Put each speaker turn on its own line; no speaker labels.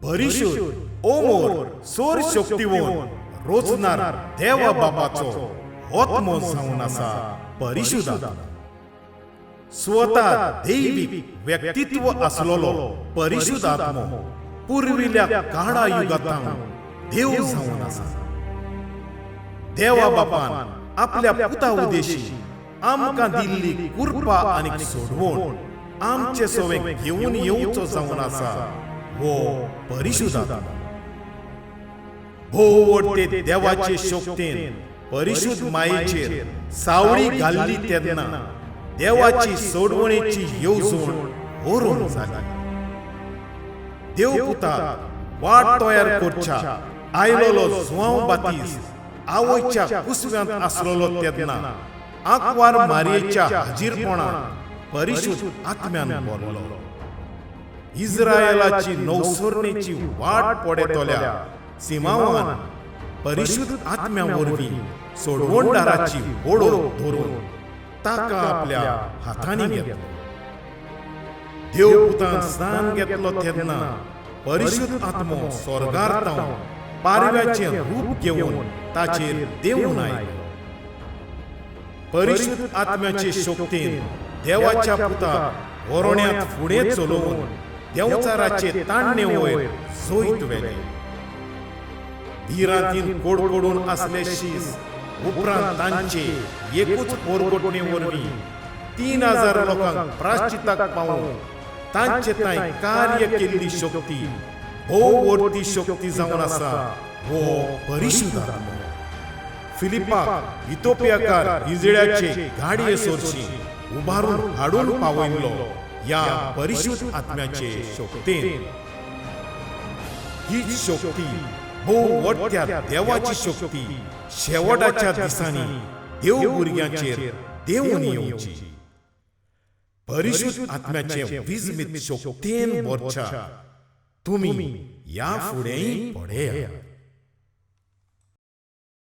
परिशुद्ध ओमोर सोर शक्तिवोन रोचणार देवा बापाचो आत्मो जावन आसा परिशुद्ध आत्मो. स्वता दैवीक व्यक्तित्व आसलेलो परिशुद्ध आत्मो पुर्विल्या काळा युगांत देव जावन आसा. देवा बापान आपल्या पुता उदेशी आमकां दिल्ली कृपा आनी सोडवण आमचे सवे घेवन येवचो जावन आसा हो परिशुद्ध आत्मो. भोवते देवाचे शक्तीन परिशुद्ध मायेचेर सावळी घाल्ली तेन्ना देवाची सोडवणेची येवजण व्हरून जाली. देवपुताक वाट तयार करच्या आयलोलो जुवांव बातीस आवयच्या कुसव्यांत आसलेलो तेन्ना आंकवार मारयेच्या हाजीरपणान परिशुद्ध आत्म्यान भरलो. इस्रायलाची नवसरणेची वाट पळयतल्या सिमांवान परिशुद्ध आत्म्या वरवीं सोडवणदाराची वळख धरून ताका आपल्या हातांनी घेतलो. देवपुतान स्नान घेतलो तेन्ना परिशुद्ध आत्मो स्वर्गार तावन पारव्याचें रूप घेवन ताचेर देंवून आयलो. परिशुद्ध आत्म्याचे शक्तीन देवाच्या पुताक व्हरोण्यांत फुडें चलोवन देंवचाराचे तांडणे वयर जैत व्हेलें. भिरांतीन कोडकोडून आसले शीस उपरांत तांचे एकूच पोरगोटणे वरवीं 3000 लोकांक प्राश्चिताक पावोवन तांचे तांय कार्य केल्ली शक्ती भोव वर्ती शक्ती जावन आसा हो परिशुद्ध आत्मो. फिलिपाक इथोपियाकार हिजड्याचे गाडये सोरशी उबारून हाडून पावयल्लो ह्या परिशुद्ध आत्म्याचे शक्तेन. हीच शक्ती भोव वट्ट्या देवाची शक्ती शेवटाच्या दिसांनी देव भुरग्यांचेर देंवून येवची. परिशुद्ध आत्म्याचे विजमीत शक्तेन भरच्या तुमी ह्या फुडेंय पळयात.